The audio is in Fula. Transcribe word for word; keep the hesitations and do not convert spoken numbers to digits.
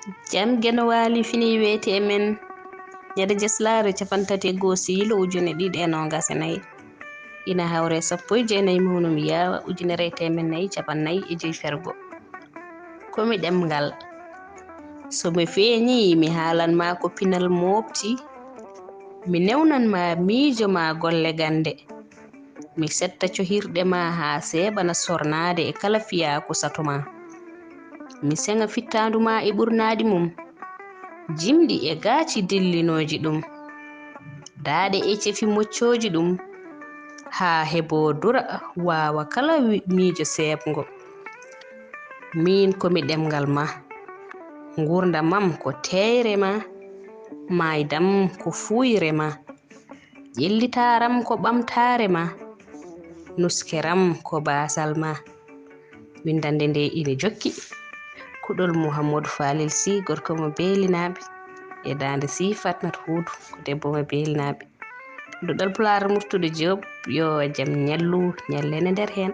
Jam Geno Waali fini weeti e men ñande jeslaare capantati e goo siilo ujune ɗiɗi e noogas e nayi, ina hawre sappo e jeenayi mawnum yaawa ujunere e teemen nayi capannayi e joyi fergo. Ko mi ɗemngal. So mi feeñii, mi haalan ma ko pinal mooɓti. Mi newnan ma miijo ma golle gannde. Mi setta cohirɗe ma haa seeɓana sornaade e kala fiyaaku sato ma. Mi seŋa fittaandu ma e ɓurnaaɗi mum, jimɗi e gaaci dillinooji ɗum, daaɗe e cefi moccooji ɗum, haa heboo dura waawa kala miijo seeɓngo. Miin ko mi ɗemngal ma, nguurndam am ko teeyre ma, maaydam ko fuuyre ma. Ƴellitaaram ko ɓamtaare ma, nuskeram ko baasal ma. Winndannde nde ina jokki. Kuɗol Mouhamadou Falil Sy, gorko mo Beelinaaɓe, e Daande Sy, Fatmata Huudu, ko debbo mo Beelinaaɓe. Duɗal Pulaar Murtuɗo Joob, yo jam ñallu, ñallen e nder heen.